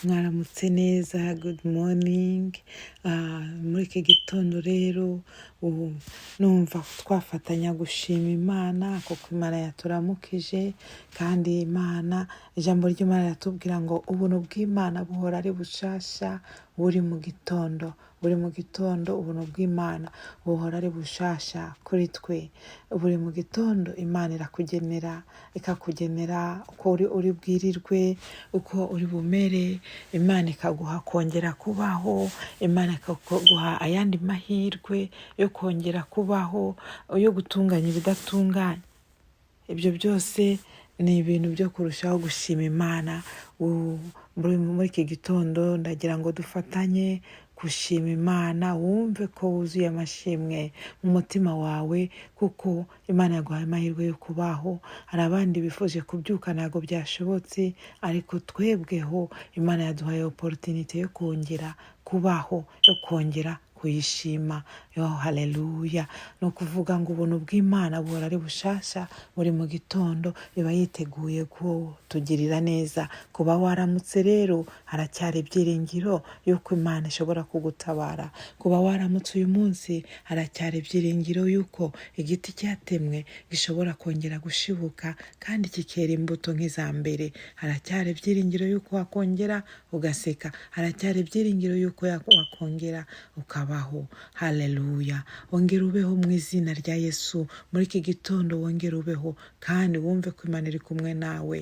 Mwaramutse neza, good morning. Muri iki gitondo rero, ubu numva twafatanya gushima Imana kuko Imana yaturamukije. Kandi Imana, ijambo ry'Imana riratubwira ngo ubuntu bw'Imana buhora ari bushasha buri mu gitondo. Buri mu gitondo ubuntu bw'Imana buhora ari bushasha kuri twe. Buri mu gitondo Imana irakugenera, ikakugenera uko uri bwirirwe, uko uri bumere. Imana ikaguha kongera kubaho, Imana ikaguha ayandi mahirwe yo kongera kubaho, yo gutunganya ibidatunganye. Ibyo byose ni ibintu byo kurushaho gushima Imana. Muri iki gitondo ndagira ngo dufatanye gushima Imana, wumve ko wuzuye amashimwe mu mutima wawe kuko Imana yaguhaye amahirwe yo kubaho. Hari abandi bifuje kubyuka ntabwo byashobotse, ariko twebweho Imana yaduhaye opportunity yo kongera kubaho, yo kongera kuyishima. Yo haleluya! Ni ukuvuga ngo ubuntu bw'Imana buhora ari bushasha buri mu gitondo, iba yiteguye kutugirira neza. Kuba waramutse rero, haracyari ibyiringiro y'uko Imana ishobora kugutabara. Kuba waramutse uyu munsi, haracyari ibyiringiro y'uko igiti cyatemwe gishobora kongera gushibuka kandi kikera imbuto nk'iza mbere. Haracyari ibyiringiro y'uko wakongera ugaseka, haracyari ibyiringiro y'uko wakongera ukabaho. Haleluya! Wongere ubeho mu izina rya Yesu. Muri iki gitondo wongere ubeho kandi wumve ko Imana iri kumwe nawe.